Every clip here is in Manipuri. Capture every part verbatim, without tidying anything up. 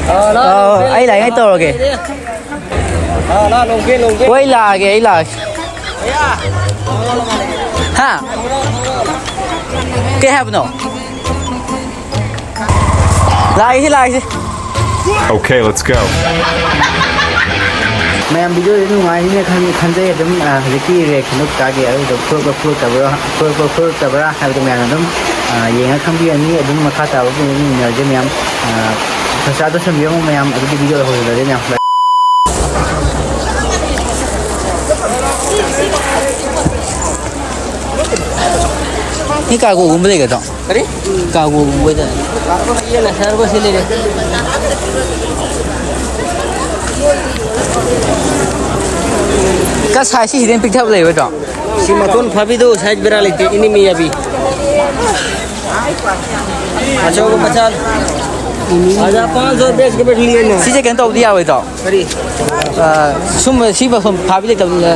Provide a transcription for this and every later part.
ꯑꯥ, ꯑꯩ ꯂꯥꯛꯏꯉꯩ ꯇꯧꯔꯒꯦ꯫ ꯍꯣꯏ, ꯂꯥꯛꯑꯒꯦ, ꯑꯩ ꯂꯥꯛꯑꯒꯦ꯫ ꯍꯥ? ꯀꯩ ꯍꯥꯏꯕꯅꯣ? ꯂꯥꯛꯏꯁꯤ, ꯂꯥꯛꯏꯁꯤ꯫ Okay, let's go. ꯃꯌꯥꯝ video ꯁꯤ ꯅꯨꯡꯉꯥꯏꯅꯤꯅ ꯈꯟ-, ꯈꯟꯖꯩ꯫ ꯑꯗꯨꯝ, ꯑ, ꯍꯧꯖꯤꯛꯀꯤ reaction ꯗꯨ ꯀꯥꯒꯦ, ꯑꯗꯨꯗꯣ ꯐꯨꯔꯛꯄ ꯐꯨꯔꯛꯇꯕ꯭ꯔꯥ, ꯐꯨꯔꯛꯄ ꯐꯨꯔꯛꯇꯕ꯭ꯔꯥ ꯍꯥꯏꯕꯗꯨ ꯃꯌꯥꯝ ꯑꯗꯨꯝ, ꯑ, ꯌꯦꯡꯉ ꯈꯪꯕꯤꯔꯅꯤ꯫ ꯑꯗꯨꯝ ꯃꯈꯥ ꯇꯥꯕ video ꯌꯦꯡꯃꯤꯟꯅꯔꯁꯦ ꯃꯌꯥꯝ꯫ ꯑ, subscribe ꯇꯧꯁꯟꯕꯤꯔꯝꯃꯣ ꯃꯌꯥꯝ, ꯑꯗꯨꯗꯤ video ꯍꯧꯔꯁꯦ ꯃꯌꯥꯝ꯫ ꯃꯤ ꯀꯥꯒꯣꯒꯨꯝꯕ ꯂꯩꯒꯗ꯭ꯔꯣ? ꯀꯔꯤ? ꯀꯥꯒꯣꯒꯨꯝꯕ ꯑꯣꯏꯗꯣꯏꯅꯦ꯫ ꯌꯦꯟ ꯑꯁꯥꯔꯕ ꯁꯤ ꯂꯩꯔꯦ꯫ ꯀ size ꯁꯤ ꯁꯤꯗꯩ ꯄꯤꯛꯊꯕ ꯂꯩꯔꯣꯏꯗ꯭ꯔꯣ? ꯁꯤ ꯃꯇꯣꯟ ꯐꯥꯕꯤꯗꯣ size ꯕꯦꯔꯥ ꯂꯩꯇꯦ, ꯏꯅꯤ ꯃꯤ ꯌꯥꯕꯤ꯫ ꯑꯆꯧꯕ ꯃꯆꯥ꯫ ꯑꯗ ꯄꯥꯟꯁ ꯁꯣ ꯕꯦꯁ ꯀ ꯕꯦꯁ ꯂꯤꯌꯦ ꯅ꯫ ꯁꯤꯁꯦ ꯀꯩꯅꯣ ꯇꯧꯕꯗꯤ ꯌꯥꯔꯣꯏꯗ꯭ꯔꯣ? ꯀꯔꯤ? ꯑ, ꯁꯨꯝꯕ ꯁꯤ ꯃꯇꯣꯟ ꯐꯥꯕꯤ ꯂꯩꯇꯕ,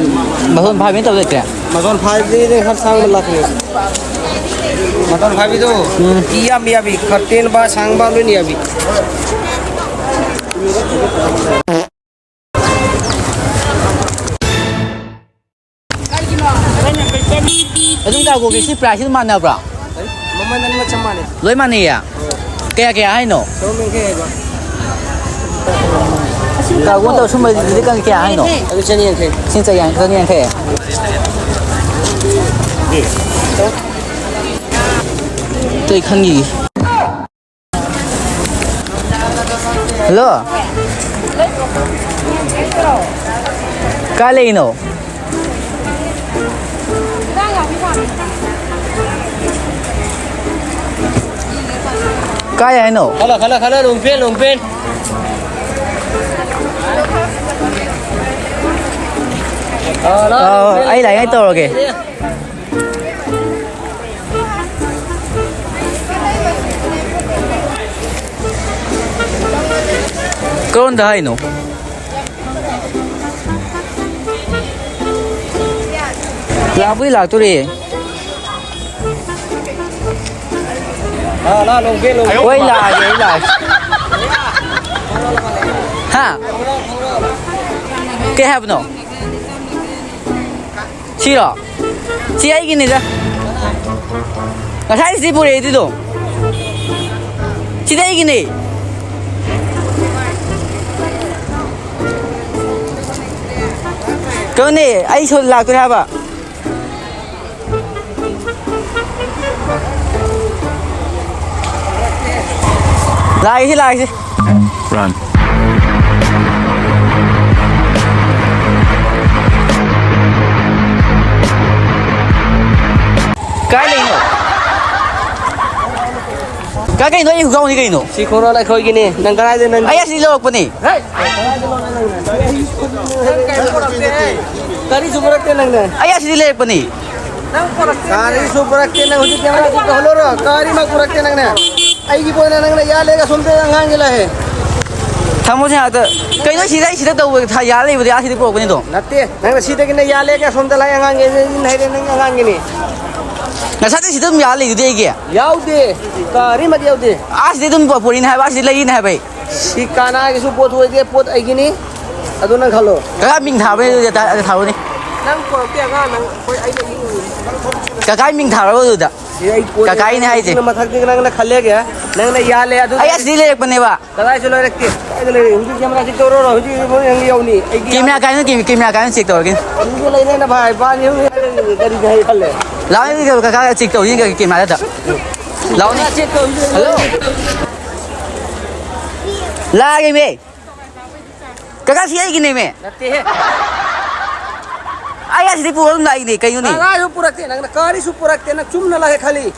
ꯃꯇꯣꯟ ꯐꯥꯕꯤ ꯅꯠꯇꯕ ꯂꯩꯇ꯭ꯔꯦ? ꯃꯇꯣꯟ ꯐꯥꯕꯤꯗꯤ ꯈꯔ ꯁꯥꯡꯕ ꯂꯥꯛꯀꯅꯤ꯫ ꯃꯇꯣꯟ ꯐꯥꯕꯤꯗꯣ ꯎꯝ꯫ ꯏ ꯌꯥꯝ ꯌꯥꯕꯤ, ꯈꯔ ꯇꯦꯟꯕ, ꯁꯥꯡꯕ ꯂꯣꯏꯅ ꯌꯥꯕꯤ꯫ ꯑꯗꯨꯝ ꯀꯥꯔꯒꯣꯒꯤ ꯁꯤ price ꯁꯤ ꯑꯗꯨꯝ ꯃꯥꯟꯅꯕ꯭ꯔꯣ? ꯃꯃꯜ ꯑꯅꯤꯃꯛ ꯆꯞ ꯃꯥꯟꯅꯩ꯫ ꯂꯣꯏ ꯃꯥꯟꯅꯩꯌꯦ? ꯀꯌꯥ ꯀꯌꯥ ꯍꯥꯏꯅꯣ? ꯆꯍꯨꯝ ꯌꯥꯡꯈꯩ ꯍꯥꯏꯕ꯫ ꯀꯥꯔꯒꯣ ꯅꯠꯇꯕ ꯁꯨꯝꯕꯁꯤꯗꯤ ꯀꯌꯥ ꯍꯥꯏꯅꯣ? ꯑꯗꯨ ꯆꯅꯤ ꯌꯥꯡꯈꯩ꯫ ꯁꯤ ꯆꯅꯤ ꯌꯥꯡꯈꯩ꯫ ꯑꯇꯩ ꯈꯟꯈꯤꯒꯦ꯫ ꯍꯜꯂꯣ꯫ ꯀꯥꯏ ꯂꯩꯅꯣ? ꯀꯥꯏ ꯍꯥꯏꯅꯣ? ꯈꯜꯂꯣ, ꯈꯜꯂꯣ, ꯈꯜꯂꯣ, ꯂꯣꯡꯄꯦꯟ, ꯂꯣꯡꯄꯦꯟ꯫ ꯑ, ꯂꯥꯎ, ꯑ, ꯂꯣꯡꯄꯦꯟ, ꯑꯩ ꯂꯥꯛꯏꯉꯩ ꯂꯣꯡꯄꯦꯟ꯫ ꯇꯧꯔꯒꯦ꯫ ꯀꯔꯣꯝꯗ ꯍꯥꯏꯅꯣ? ꯂꯥꯛꯄꯨꯗꯤ ꯂꯥꯛꯇꯣꯔꯦ꯫ ꯂꯥꯛ, ꯂꯥꯛ, ꯂꯣꯡꯄꯦꯟ, ꯂꯣꯡꯄꯦꯟ꯫ ꯍꯣꯏ, ꯂꯥꯛꯑꯒꯦ, ꯑꯩ ꯂꯥꯛꯑꯒꯦ꯫ ꯀꯩ ꯍꯥꯏꯕꯅꯣ? ꯁꯤꯔꯣ? ꯁꯤ ꯑꯩꯒꯤꯅꯤꯗ꯫ ꯉꯁꯥꯏ ꯁꯤ ꯄꯨꯔꯛꯏ ꯑꯗꯨꯗꯣ꯫ ꯁꯤꯗꯤ ꯑꯩꯒꯤꯅꯦ꯫ ꯀꯩꯅꯣꯅꯦ, ꯑꯩ ꯁꯣ ꯂꯥꯛꯇꯣꯏꯅꯦ ꯍꯥꯏꯕ꯫ ꯂꯥꯛꯏꯁꯤ, ꯂꯥꯛꯏꯁꯤ꯫ Run. ꯀꯥꯏ ꯂꯩꯅꯣ? ꯀꯥꯏ ꯀꯩꯅꯣ? ꯑꯩ ꯈꯨꯡꯒ꯭ꯔꯥꯎꯅꯤ ꯀꯩꯅꯣ? ꯁꯤ ꯈꯣꯡꯒ꯭ꯔꯥꯎ ꯑꯩꯈꯣꯏꯒꯤꯅꯤ꯫ ꯅꯪ ꯀꯗꯥꯏꯗ ꯅꯪ? ꯑꯩ ꯑꯁꯤ ꯂꯧꯔꯛꯄꯅꯤ꯫ ꯍꯦ! ꯀꯔꯤꯁꯨ ꯄꯨꯔꯛꯇꯦ ꯅꯪꯅ꯫ ꯑꯩ ꯑꯁꯤꯗꯤ ꯂꯩꯔꯛꯄꯅꯤ꯫ ꯀꯔꯤꯁꯨ ꯄꯨꯔꯛꯇꯦ ꯅꯪ꯫ ꯍꯧꯖꯤꯛ ꯀꯦꯃꯦꯔꯥ ꯆꯠꯇ ꯍꯜꯂꯣꯔꯣ? ꯀꯔꯤꯃꯛ ꯄꯨꯔꯛꯇꯦ ꯅꯪꯅ꯫ ꯑꯩꯒꯤ ꯄꯣꯠꯅ ꯅꯪꯅ ꯌꯥꯜꯂꯦꯒ ꯁꯣꯝꯗ ꯑꯉꯥꯡꯒꯤ ꯂꯥꯛꯑꯦ꯫ ꯊꯝꯃꯣꯁꯦ ꯉꯥꯛꯇ꯫ ꯀꯩꯅꯣ ꯁꯤꯗ, ꯑꯩ ꯁꯤꯗ ꯇꯧꯕ ꯊꯥ ꯌꯥꯜ ꯂꯩꯕꯗꯤ ꯑꯥ ꯁꯤꯗ ꯄꯨꯔꯛꯄꯅꯤꯗꯣ꯫ ꯅꯠꯇꯦ, ꯅꯪꯅ ꯁꯤꯗꯒꯤꯅ ꯌꯥꯜꯂꯦꯒ ꯁꯣꯝꯗ ꯂꯥꯛꯑꯦ ꯑꯉꯥꯡꯒꯤ꯫ ꯑꯩꯅ ꯍꯥꯏꯔꯦ ꯅꯪ ꯑꯉꯥꯡꯒꯤꯅꯤ꯫ ꯉꯁꯥꯏꯗꯩ ꯁꯤꯗ ꯑꯗꯨꯝ ꯌꯥꯜ ꯂꯩꯗꯨꯗꯤ ꯑꯩꯒꯤ꯫ ꯌꯥꯎꯗꯦ꯫ ꯀꯔꯤꯃꯠ ꯌꯥꯎꯗꯦ꯫ ꯑꯥ ꯁꯤꯗ ꯑꯗꯨꯝ ꯄꯣꯔꯛꯏꯅꯦ ꯍꯥꯏꯕ, ꯑꯥ ꯁꯤꯗ ꯂꯩꯔꯤꯅꯦ ꯍꯥꯏꯕ ꯑꯩ꯫ ꯁꯤ ꯀꯅꯥꯒꯤꯁꯨ ꯄꯣꯠ ꯑꯣꯏꯗꯦ, ꯄꯣꯠ ꯑꯩꯒꯤꯅꯤ꯫ ꯑꯗꯨ ꯅꯪ ꯈꯜꯂꯣ꯫ ꯀꯀꯥ ꯃꯤꯡ ꯊꯥꯕꯅꯦ ꯑꯗꯨꯗꯤ ꯊꯥꯔꯨꯅꯦ꯫ ꯅꯪ ꯄꯨꯔꯛꯇꯦ ꯑꯉꯥꯡ, ꯅꯪ ꯑꯩꯈꯣꯏ ꯑꯩꯅ ꯏ-, ꯀꯀꯥꯏ ꯃꯤꯡ ꯊꯥꯔꯣ ꯑꯗꯨꯗ꯫ ꯁꯤ ꯑꯩ ꯄꯣꯠ ꯀꯀꯥꯏꯅꯦ ꯍꯥꯏꯁꯦ꯫ ꯅꯪꯅ ꯃꯊꯛꯇꯒꯤ ꯅꯪꯅ ꯈꯜꯂꯦꯒꯦ꯫ ꯅꯪꯅ ꯌꯥꯜꯂꯦ ꯑꯗꯨ ꯑꯩ ꯑꯁꯤꯗꯤ ꯂꯩꯔꯛꯄꯅꯦꯕ꯫ ꯀꯗꯥꯏꯁꯨ ꯂꯩꯔꯛꯇꯦ꯫ ꯀꯗꯥꯏꯗ ꯂꯩꯔꯦ? ꯍꯧꯖꯤꯛ ꯀꯦꯃꯦꯔꯥ ꯆꯦꯛ ꯇꯧꯔꯣ꯫ ꯍꯧꯖꯤꯛ ꯅꯪ ꯌꯥꯎꯅꯤ꯫ ꯑꯩꯒꯤ ꯀꯦꯃꯦꯔꯥ ꯀꯥꯏꯅ, ꯀꯦꯃꯦꯔꯥ ꯀꯥꯏꯅ ꯆꯦꯛ ꯇꯧꯔꯒꯦ꯫ ꯑꯗꯨꯗ ꯂꯩꯔꯦꯅ ꯚꯥꯏ, ꯕꯥꯔ ꯌꯦꯡꯉꯨ꯫ ꯀꯔꯤꯗ ꯍꯥꯏ ꯈꯜꯂꯦ? ꯂꯥꯛꯑꯣꯅꯦ ꯀꯀꯥ ꯆꯦꯛ ꯇꯧꯔꯤꯁꯤꯅꯦ ꯀꯦꯃꯦꯔꯥꯗ꯫ ꯂꯥꯛꯑꯣꯅꯦ꯫ ꯀꯦꯃꯦꯔꯥ ꯆꯦꯛ ꯇꯧꯔꯤꯁꯤꯅ ꯍꯜꯂꯣ꯫ ꯂꯥꯛꯑꯒꯦꯃꯦ꯫ ꯀꯀꯥ ꯁꯤ ꯑꯩꯒꯤꯅꯦꯃꯦ꯫ ꯅꯠꯇꯦꯍꯦ꯫ ꯑꯩ ꯑꯁꯤꯗꯤ ꯄꯨꯔ ꯑꯗꯨꯝ ꯂꯥꯛꯏꯅꯦ ꯀꯩꯅꯣꯅꯦ꯫ ꯀꯔꯤꯁꯨ ꯄꯨꯔꯛꯇꯦ ꯅꯪꯅ, ꯀꯔꯤꯁꯨ ꯄꯨꯔꯛꯇꯦ ꯅꯪ, ꯆꯨꯝꯅ ꯂꯥꯛꯑꯦ ꯈꯜꯂꯤ꯫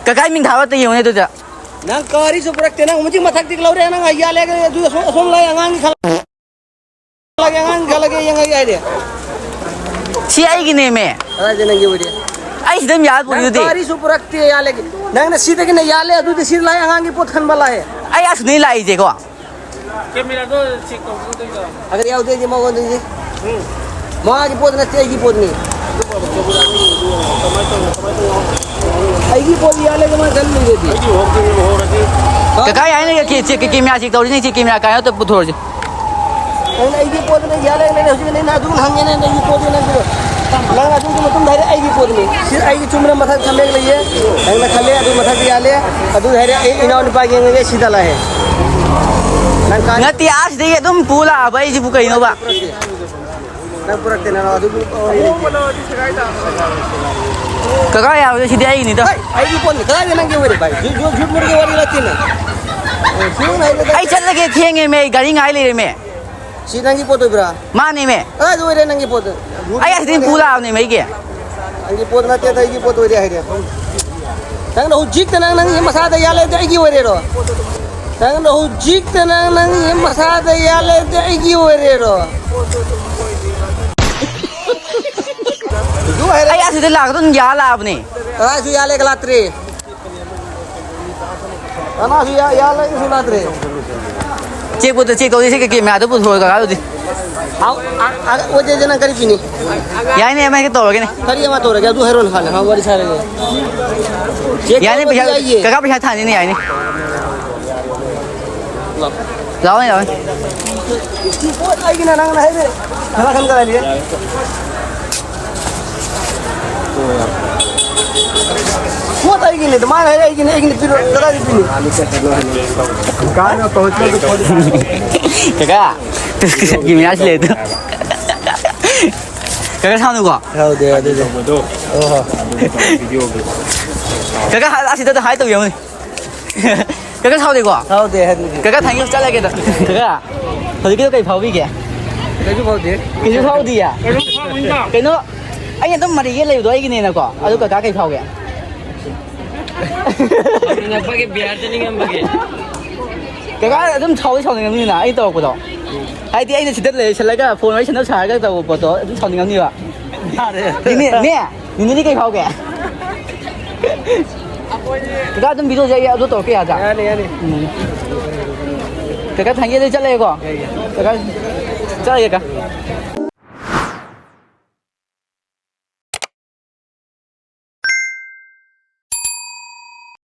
ꯀꯀꯥꯏ ꯃꯤꯡ ꯊꯥꯕ ꯑꯝꯇ ꯌꯦꯡꯉꯨꯅꯦ ꯑꯗꯨꯗ꯫ ꯅꯪ ꯀꯔꯤꯁꯨ ꯄꯨꯔꯛꯇꯦ ꯅꯪ, ꯍꯧꯖꯤꯛ ꯃꯊꯛꯇꯒꯤ ꯂꯧꯔꯦ ꯅꯪ, ꯑꯩ ꯌꯥꯜꯂꯦ ꯑꯗꯨ ꯑꯁꯣꯝ, ꯑꯁꯣꯝ ꯂꯥꯛꯑꯦ ꯑꯉꯥꯡꯒꯤ ꯈꯜꯂꯒꯦ, ꯑꯉꯥꯡꯒꯤ ꯈꯜꯂꯒꯦ ꯌꯦꯡꯉꯒꯦ ꯍꯥꯏꯗꯤ꯫ ꯁꯤ ꯑꯩꯒꯤꯅꯦꯃꯦ꯫ ꯀꯗꯥꯏꯗ ꯅꯪꯒꯤ ꯑꯣꯏꯔꯤ? ꯑꯩ ꯁꯤꯗ ꯑꯗꯨꯝ ꯌꯥꯜ ꯅꯪ ꯄꯨꯔꯤꯗꯨꯗꯤ꯫ ꯀꯔꯤꯁꯨ ꯄꯨꯔꯛꯇꯦ ꯌꯥꯜꯂꯦ꯫ ꯅꯪꯅ ꯁꯤꯗꯒꯤꯅ ꯌꯥꯜꯂꯦ ꯑꯗꯨꯗꯤ ꯁꯤ ꯂꯥꯛꯑꯦ ꯑꯉꯥꯡꯒꯤ ꯄꯣꯠ ꯈꯟꯕ ꯂꯥꯛꯑꯦ꯫ ꯑꯩ ꯑꯁꯤꯗꯅꯤ ꯂꯥꯛꯏꯁꯦꯀꯣ꯫ ꯀꯦꯃꯦꯔꯥꯗꯣ ꯆꯦꯛ ꯇꯧꯕꯤꯌꯨ ꯇꯧꯕꯤꯌꯣ꯫ ꯑꯗ ꯌꯥꯎꯗꯣꯏꯁꯦ ꯃꯉꯣꯟꯗꯒꯤ꯫ ꯎꯝ꯫ ꯃꯥꯒꯤ ꯄꯣꯠ ꯅꯠꯇꯦ ꯑꯩꯒꯤ ꯄꯣꯠꯅꯤ꯫ ꯑꯩꯒꯤ ꯄꯣꯠ ꯌꯥꯜꯂꯦꯒ ꯃꯥ ꯆꯠꯂꯨꯔꯗꯤ꯫ ꯑꯩꯒꯤ ꯍꯣꯡꯗꯣꯏꯅꯦꯕ ꯍꯣꯡꯉꯗꯤ꯫ ꯀꯀꯥ ꯌꯥꯏꯅꯦ ꯀꯦ-, ꯆꯦꯛ ꯀꯦꯃꯦꯔꯥ ꯆꯦꯛ ꯇꯧꯔꯤꯅꯦ ꯆꯦꯛ ꯀꯦꯃꯦꯔꯥ ꯀꯥꯏꯅ ꯑꯝꯇ ꯄꯨꯊꯣꯔꯁꯤ꯫ ꯅꯪꯅ ꯑꯩꯒꯤ ꯄꯣꯠꯇꯨꯅ ꯌꯥꯜꯂꯦ, ꯅꯪꯅ ꯍꯧꯖꯤꯛ ꯅꯪꯅ ꯑꯗꯨꯝ ꯍꯪꯉꯦꯅꯦ, ꯅꯪꯒꯤ ꯄꯣꯠꯇꯨ ꯅꯪꯒꯤꯗꯣ꯫ ꯅꯪ ꯑꯗꯨꯒꯤ ꯃꯇꯨꯡꯗ ꯍꯥꯏꯔꯦ ꯑꯩꯒꯤ ꯄꯣꯠꯅꯤ꯫ ꯁꯤ ꯑꯩꯒꯤ ꯆꯨꯝꯅ ꯃꯊꯛ ꯊꯝꯃꯦꯒ ꯂꯩꯌꯦ꯫ ꯅꯪꯅ ꯈꯜꯂꯦ ꯑꯗꯨ ꯃꯊꯛꯇ ꯌꯥꯜꯂꯦ꯫ ꯑꯗꯨ ꯍꯥꯏꯔꯦ ꯑꯩ ꯏꯅꯥꯎ ꯅꯨꯄꯥ ꯌꯦꯡꯉꯒꯦ ꯁꯤꯗ ꯂꯥꯛꯑꯦ꯫ ꯅꯪ ꯀꯥ- ꯅꯠꯇꯦ, ꯑꯥꯁꯤꯗꯒꯤ ꯑꯗꯨꯝ ꯄꯨ ꯂꯥꯛꯑꯕ ꯑꯩꯁꯤꯕꯨ ꯀꯩꯅꯣꯕ? ꯅꯪ ꯄꯨꯔꯛꯇꯦ, ꯅꯪ ꯑꯗꯨꯕꯨ ꯋꯥꯔꯤ ꯂꯩꯇꯦ꯫ ꯀꯀꯥ ꯌꯥꯔꯣꯏꯗ, ꯁꯤꯗꯤ ꯑꯩꯒꯤꯅꯤꯗ꯫ ꯍꯩ, ꯑꯩꯒꯤ ꯄꯣꯠꯅꯤ꯫ ꯀꯗꯥꯏꯗ ꯅꯪꯒꯤ ꯑꯣꯏꯔꯤꯕ? ꯖꯨ-, ꯖꯨ-, ꯖꯨꯠ ꯃꯨꯠꯀꯤ ꯋꯥꯔꯤ ꯅꯠꯇꯦꯅꯦ꯫ ꯑꯦ, ꯁꯤ ꯅꯪ ꯍꯥꯏꯕꯗ ꯑꯩ ꯆꯠꯂꯒꯦ, ꯊꯦꯡꯉꯦꯃꯦ, ꯑꯩ ꯒꯥꯔꯤ ꯉꯥꯏ ꯂꯩꯔꯦꯃꯦ꯫ ꯁꯤ ꯅꯪꯒꯤ ꯄꯣꯠ ꯑꯣꯏꯕ꯭ꯔꯥ? ꯃꯥꯅꯦꯃꯦ꯫ ꯀꯗꯥꯏꯗ ꯑꯣꯏꯔꯦ ꯅꯪꯒꯤ ꯄꯣꯠꯇꯨ? ꯑꯩ ꯑꯁꯤꯗꯒꯤ ꯄꯨ ꯂꯥꯛꯑꯕꯅꯦꯃꯦ ꯑꯩꯒꯤ꯫ ꯅꯪꯒꯤ ꯄꯣꯠ ꯅꯠꯇꯦ, ꯑꯩꯒꯤ ꯄꯣꯠ ꯑꯣꯏꯔꯦ ꯍꯥꯏꯔꯦ꯫ ꯅꯪꯅ ꯍꯧꯖꯤꯛꯇ ꯅꯪ ꯅꯪꯒꯤ ꯃꯁꯥꯗ ꯌꯥꯜꯂꯦꯗꯤ ꯑꯩꯒꯤ ꯑꯣꯏꯔꯦꯔꯣ? ꯅꯪꯅ ꯍꯧꯖꯤꯛꯇ ꯅꯪ ꯅꯪꯒꯤ ꯃꯁꯥꯗ ꯌꯥꯜꯂꯦꯗꯤ ꯑꯩꯒꯤ ꯑꯣꯏꯔꯦꯔꯣ? ꯑꯩ ꯑꯁꯤꯗ ꯂꯥꯛꯄꯗ ꯑꯗꯨꯝ ꯌꯥꯜ ꯂꯥꯛꯑꯕꯅꯦ꯫ ꯀꯅꯥꯁꯨ ꯌꯥꯜꯂꯦꯒ ꯂꯥꯛꯇ꯭ꯔꯤ꯫ ꯀꯅꯥꯁꯨ ꯌꯥ-, ꯌꯥꯜꯂꯦꯒꯁꯨ ꯂꯥꯛꯇ꯭ꯔꯤ꯫ ꯆꯦꯛ ꯄꯣꯠꯇ ꯆꯦꯛ ꯇꯧꯗꯣꯏꯁꯦ ꯀꯩꯀꯩ ꯃꯌꯥꯝꯗꯣ ꯄꯨꯊꯣꯔꯒ ꯑꯗꯨꯗꯤ꯫ ꯍꯥꯎ, ꯑ, ꯑ, ꯑꯣꯖꯦꯁꯦ ꯅꯪ ꯀꯔꯤ ꯄꯤꯅꯤ? ꯌꯥꯏꯅꯦ, ꯑꯃ ꯍꯦꯛꯇ ꯇꯧꯔꯒꯦꯅꯦ꯫ ꯀꯔꯤ ꯑꯃ ꯇꯧꯔꯒꯦ? ꯑꯗꯨ ꯍꯥꯏꯔꯣꯅꯦ ꯍꯥꯟꯅ, ꯍꯥ, ꯋꯥꯔꯤ ꯁꯥꯔꯒꯦ꯫ ꯆꯦꯛ ꯌꯥꯏꯅꯦ, ꯇꯧꯕꯗꯤ ꯄꯩꯁꯥ, ꯌꯥꯏꯌꯦ꯫ ꯀꯀꯥ ꯄꯩꯁꯥ ꯊꯥꯅꯤꯅꯦ, ꯌꯥꯏꯅꯦ꯫ ꯂꯥꯛꯑꯣꯅꯦ, ꯂꯥꯛꯑꯣꯅꯦ꯫ ꯁꯤ ꯄꯣꯠ ꯑꯩꯒꯤꯅ ꯅꯪꯅ ꯍꯥꯏꯔꯦ꯫ ꯈꯔ ꯈꯟ ꯀꯗꯥꯏ ꯂꯩꯌꯦ? ꯄꯣꯠ ꯑꯩꯒꯤꯅꯦ, ꯑꯗꯨꯃꯥꯏꯅ ꯍꯥꯏꯔꯦ, ꯑꯩꯒꯤꯅꯦ, ꯑꯩꯒꯤꯅꯦ, ꯄꯤꯔꯣ, ꯀꯗꯥꯏꯗ ꯄꯤꯅꯤ? ꯀꯥꯏꯅ ꯇꯧꯍꯟꯕꯗꯣ ꯐꯣꯟ ꯀꯀꯥ, ꯇꯨꯁꯀꯠꯀꯤ ꯃꯌꯥꯁꯤ ꯂꯩ ꯑꯗꯨ꯫ ꯀꯀꯥ ꯁꯥꯎꯅꯨꯀꯣ꯫ ꯌꯥꯎꯗꯦ, ꯑꯗꯨꯗꯤ꯫ ꯑꯣꯍꯣ꯫ ꯀꯀꯥ, ꯑꯁꯤꯗ ꯍꯥꯏ ꯇꯧ ꯌꯦꯡꯉꯨꯅꯦ꯫ ꯀꯀꯥ ꯁꯥꯎꯗꯦꯀꯣ? ꯁꯥꯎꯗꯦ, ꯑꯗꯨꯗꯤ꯫ ꯀꯀꯥ, ꯊꯥꯡꯒꯤ ꯆꯠꯂꯒꯦꯗ꯫ ꯀꯀꯥ, ꯍꯧꯖꯤꯛꯀꯤꯗꯣ ꯀꯩ ꯐꯥꯎꯕꯤꯒꯦ? ꯀꯩꯁꯨ ꯐꯥꯎꯗꯦ꯫ ꯀꯩꯁꯨ ꯐꯥꯎꯗꯤꯌꯦ? ꯀꯩꯅꯣ, ꯑꯩꯅ ꯑꯗꯨꯝ ꯃꯔꯩ ꯌꯦꯠ ꯂꯩꯕꯗꯣ ꯑꯩꯒꯤꯅꯦꯅꯀꯣ꯫ ꯑꯗꯨ ꯀꯀꯥ ꯀꯩ ꯐꯥꯎꯒꯦ? ꯁꯥꯎꯅꯤꯡꯉꯛꯄꯒꯤ, ꯕꯤꯍꯥꯔ ꯆꯠꯅꯤꯡꯉꯝꯕꯒꯤ꯫ ꯀꯀꯥ ꯑꯗꯨꯝ ꯁꯥꯎꯗꯤ ꯁꯥꯎꯅꯤꯡꯉꯝꯅꯤꯅ ꯑꯩ ꯇꯧꯔꯛꯄꯗꯣ꯫ ꯍꯥꯏꯗꯤ ꯑꯩꯅ ꯁꯤꯗ ꯂꯩꯁꯜꯂꯒ ꯐꯣꯟ ꯋꯥꯔꯤ ꯁꯥꯟꯅ ꯁꯥꯔꯒ ꯇꯧꯕ ꯄꯣꯠꯇꯣ ꯑꯗꯨꯝ ꯁꯥꯎꯅꯤꯡꯉꯝꯅꯤꯕ꯫ ꯌꯥꯔꯦ꯫ ꯅꯦ, ꯅꯦ, ꯅꯦꯅꯦꯗꯤ ꯀꯩ ꯐꯥꯎꯒꯦ? ꯀꯀꯥ ꯑꯗꯨꯝ ꯚꯤꯗꯤꯑꯣꯁꯦ ꯑꯩ ꯑꯞꯂꯣꯗ ꯇꯧꯔꯛꯄ ꯌꯥꯗ꯭ꯔꯥ? ꯌꯥꯅꯤ, ꯌꯥꯅꯤ꯫ ꯎꯝ꯫ ꯀꯀꯥ ꯊꯥꯡꯒꯤ ꯑꯗꯨꯗꯤ ꯆꯠꯂꯒꯦꯀꯣ? ꯌꯥꯏ, ꯌꯥꯏ꯫ ꯀꯀꯥ, ꯆꯠꯂꯒꯦ ꯀꯀꯥ꯫